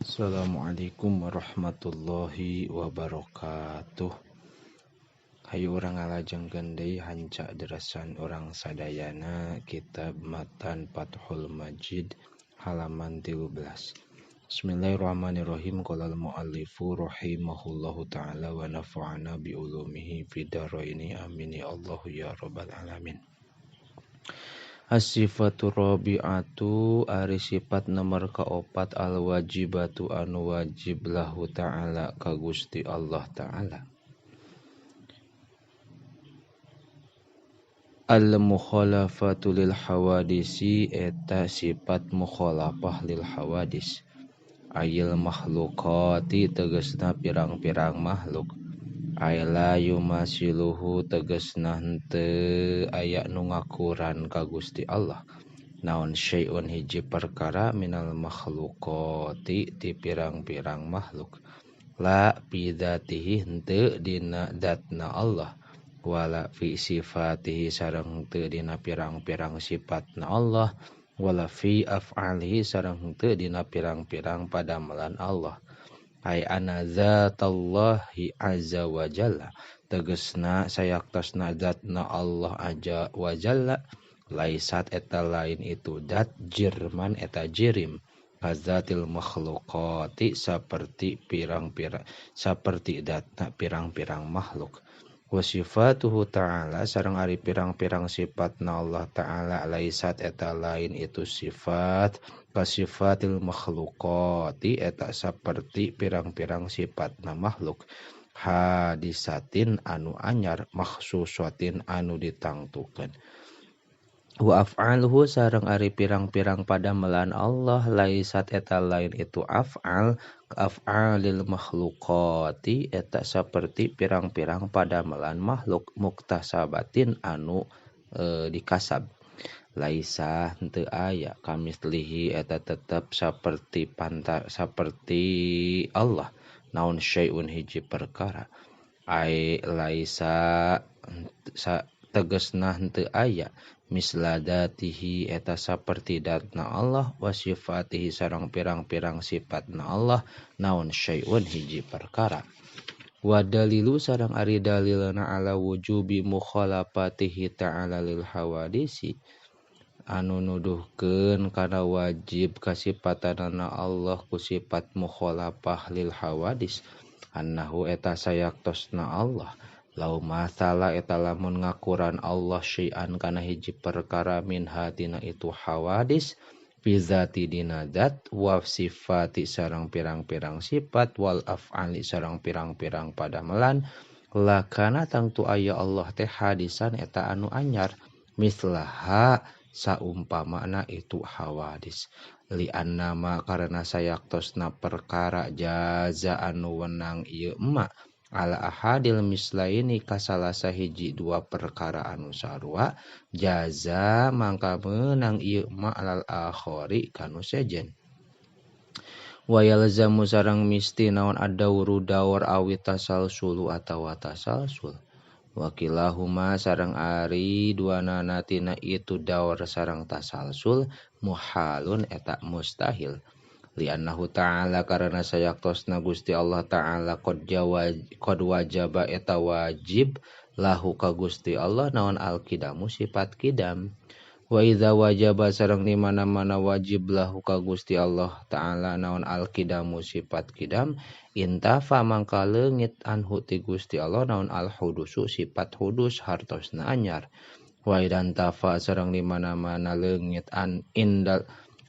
Assalamualaikum warahmatullahi wabarakatuh. Hayu urang ngalajengkeun deui hanca derasan urang sadayana kitab Matan Fathul Majid halaman 13. Bismillahirrahmanirrahim. Qala al-muallifu rahimahullahu taala wa nafa'ana bi ulumihi fid dharaini amin ya Allah ya rabbal alamin. As-sifatu rabi'atu ari sifat nomor kaopat al-wajibatu anu wajib lahu ta'ala ka Gusti Allah ta'ala. Al-mukhalafatu lil hawadisi eta sifat mukhalafah lil hawadis. Ayil makhluqati tegasna pirang-pirang makhluk. Ayla yumasiluhu tegesna henteu aya nu ngakuran ka Gusti Allah. Naon syai'un hiji perkara minal makhluqati ti pirang-pirang makhluk. La fi dzatihi henteu dina zatna Allah, wala fi sifatihi sareng henteu dina pirang-pirang sifatna Allah, wala fi af'alihi sareng henteu dina pirang-pirang padamelan Allah. Ay ana zatallahi azza wa jalla tegesna sayaktosna zatna Allah aja wa jalla laisat eta lain itu zat jirman eta jirim kazatil makhluqati saperti pirang-pirang saperti zatna pirang-pirang makhluk. Wa sifatuhu ta'ala sareng ari pirang-pirang sifatna Allah ta'ala laisat eta lain itu sifat kasifatil makhluqati eta saperti pirang-pirang sifatna makhluk hadisatin anu anyar makhsusatin anu ditangtukeun. Wa af'aluhu sareng ari pirang-pirang padamelan Allah laisat eta lain itu af'al af'alil makhluqati eta saperti pirang-pirang padamelan makhluk muktasabatin anu dikasab. Laisa henteu aya kamislihi eta tetep saperti pantar saperti Allah naon syai'un hiji perkara ai laisa tegesna henteu aya misladatihi eta saperti datna Allah wa sifatihi sareng pirang-pirang sifatna Allah naon syai'un hiji perkara. Wa dalilu sareng ari dalilna ala wujubi mukhalafatihi ta'ala lil hawadisi anu nuduhkeun kana wajib kasipatanana Allah ku sifat mukhalafah lil hawadis annahu eta sayaktosna Allah lau masala eta lamun ngakuran Allah syai'an kana hiji perkara min hatina itu hawadis fi zati dina zat wa sifati sareng pirang-pirang sifat wal af'ali sareng pirang-pirang padamelan lakana tangtu aya Allah teh hadisan eta anu anyar mislaha saumpamana itu hawadis li annama karena sayaktosna perkara jaza anu wenang ieu emak ala ahadil mislaini kasalah sahiji dua perkara anu sarua jaza mangka meunang ieu ma alal akhari kanu sejen. Wa yalzamu sareng misti naon adauru daur awi tasalsulu atawa tasalsul. Wakilahuma sareng ari duanana tina itu daur sareng tasalsul muhalun eta mustahil. Li'annahu ta'ala karena sayaktosna Gusti Allah ta'ala qad wajaba eta wajib lahu ka Gusti Allah naon al-kidamu sifat kidam. Wa idza wajaba sareng di mana-mana wajib lahu ka Gusti Allah ta'ala naon al-kidamu sifat kidam intafa mangka leungit anhu ti Gusti Allah naon al-hudusu sifat hudus hartosna anyar. Wa idza intafa sareng di mana-mana leungit an indal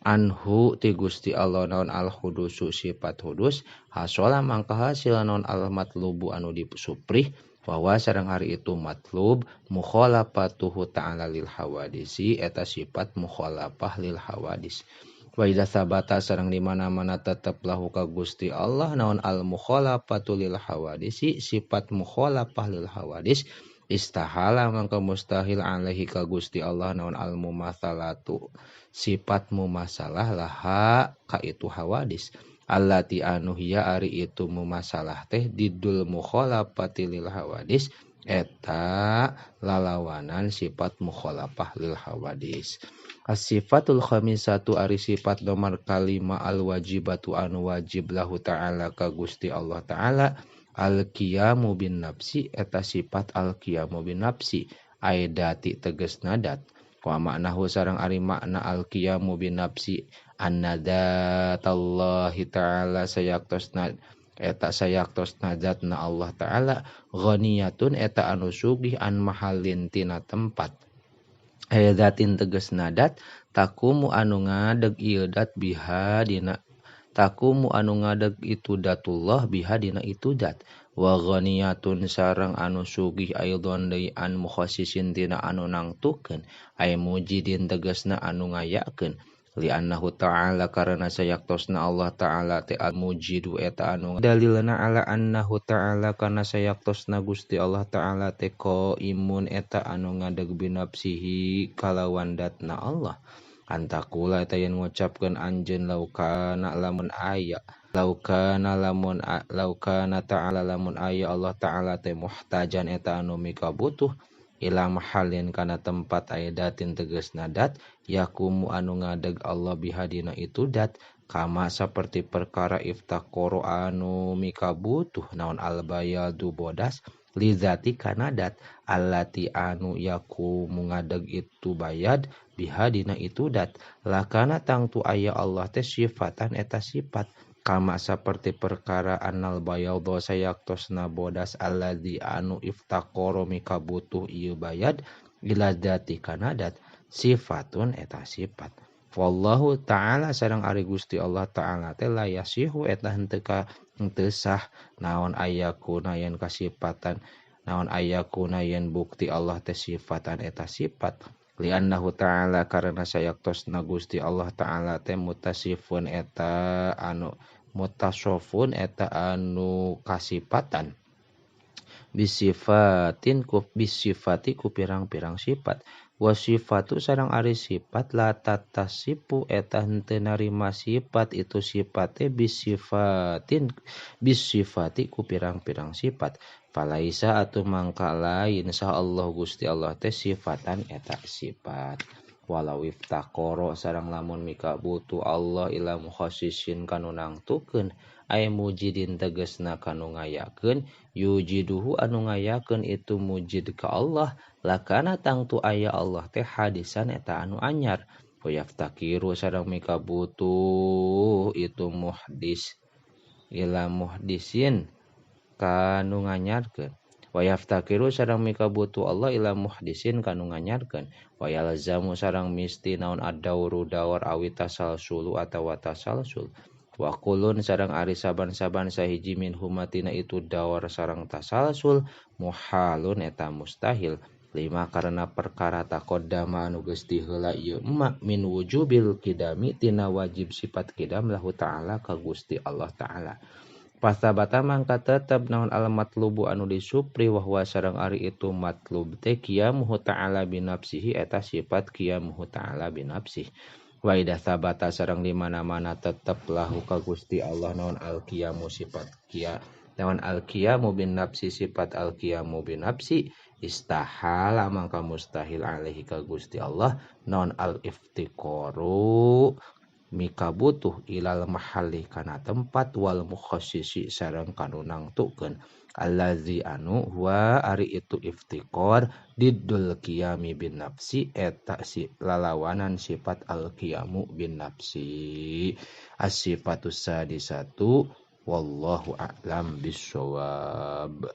anhu ti Gusti Allah naon al-hudusu sifat hudus hasola mangka hasil naon al-matlubu anu disuprih bahwa sareng hari itu matlub mukhalafatuhu ta'ala lil hawadisi eta sifat mukhalafah lil hawadis. Wa idza sabata sareng di mana-mana tetep lahu ka Gusti Allah naon al mukhalafatu lil hawadisi sifat mukhalafah lil hawadis istahala mangka mustahil alaihi ka Gusti Allah naon al mumatsalatu sifat mumasalah laha ka itu hawadis allati anu hiya ari itu mumasalah teh didul mukhalafati lil hawadis Eta lalawanan sifat mukhalafah lil hawadis. As-sifatul khamisatu ari sifat nomor kalima al wajibatu anu wajib lahu ta'ala ka Gusti Allah ta'ala al-qiyamu bin nafsi eta sifat al-qiyamu bin nafsi aidati tegasna dat wa maknahu sareng ari makna al-qiyamu bin nafsi annadatallahi ta'ala sayaktosna eta sayaktosna zatna Allah ta'ala ghaniyatun eta anu sugih an mahalin tina tempat aya zatin tegasna dat takumu anu ngadeg ieu dat biha dina takumu anu ngadeg itu datullah biha dina itu dat wa ghaniyatun sareng anu sugih aidon deui an mukhassisin tina anu nangtukeun aya mujidin tegasna anu ngayakeun li annahu ta'ala karena sayaktosna Allah ta'ala te al mujidu eta anu dalilna ala annahu ta'ala karena sayaktosna Gusti Allah ta'ala te qaimun eta anu ngadeg binafsihi kalawan datna Allah antakula eta yen ngucapkeun anjeun laukana lamun aya laukana lamun laukana ta'ala lamun aya Allah ta'ala te muhtajan eta anu mikabutuh ila mahalin kana tempat aya datin tegasna dat yakumu anu ngadeg Allah bihadina itu dat kama saperti perkara iftaqoro anu mikabutuh naon albayadu bodas lizati kana dat allati anu yakumu ngadeg itu bayad bihadina itu dat lakana tangtu aya Allah teh sifatan eta sifat kama saperti perkara annal bayadha sayaktosna bodas alladzi anu iftaqara mikabutuh ieu bayad ila dzati kana dat sifatun eta sifat wallahu ta'ala sareng ari Gusti Allah ta'ala teh la yasihu eta henteu ka henteu sah naon ayakuna yen kasifatan naon ayakuna yen bukti Allah teh sifatan eta sifat li'annahu ta'ala karena sayaktosna Gusti Allah ta'ala teh mutasifun eta anu mutasofun eta anu kasipatan bisifatin ku bisifati ku pirang-pirang sifat wasifatu sareng ari sifat la tatasipu eta henteu narima sifat itu sifate bisifatin bisifati ku pirang-pirang sifat falaisa atuh mangka lain sah Allah Gusti Allah teh sifatan eta sifat walau iftaqara sareng lamun mika butuh Allah ila mukhassisin kanu nangtukeun aya mujidin tegasna kanu ngayakeun yujiduhu anu ngayakeun itu mujid ka Allah lakana tangtu aya Allah teh hadisan eta anu anyar wayaftakiru sareng mika butuh itu muhdis ila muhdisin kanu nganyarkeun wayaftakiru sareng mika butuh Allah ila muhdisin kanu nganyarkeun wayalzamu sareng misti naon ad-dauru dawar awi tasalsulu atawa tasalsul wa kulun sareng ari saban-saban sahiji min humatina itu dawar sareng tasalsul muhalun eta mustahil lima karena perkara taqaddama anu geus diheula ieu ma min wujubil qidami tina wajib sifat qidam lahu ta'ala ka Gusti Allah ta'ala pastabata mangka tetep naon al matlubu anu disupri wa huwa sareng ari itu matlub teh qiyamuhu ta'ala binafsihi eta sifat qiyamuhu ta'ala binafsihi wa idza sabata sareng di mana-mana tetep lahu ka Gusti Allah naon al qiyamu sifat qia naon al qiyamu bin nafsi sifat al qiyamu bin nafsi istahala mangka mustahil alaihi ka Gusti Allah naon al iftiqaru mika butuh ilal mahalli kana tempat wal mukhassisi sareng kanu nangtukeun allazi anu huwa ari itu iftiqar diddul qiyami bin nafsi eta si lalawanan sifat al qiyamu bin nafsi as-sifatus sadisatu wallahu a'lam bissawab.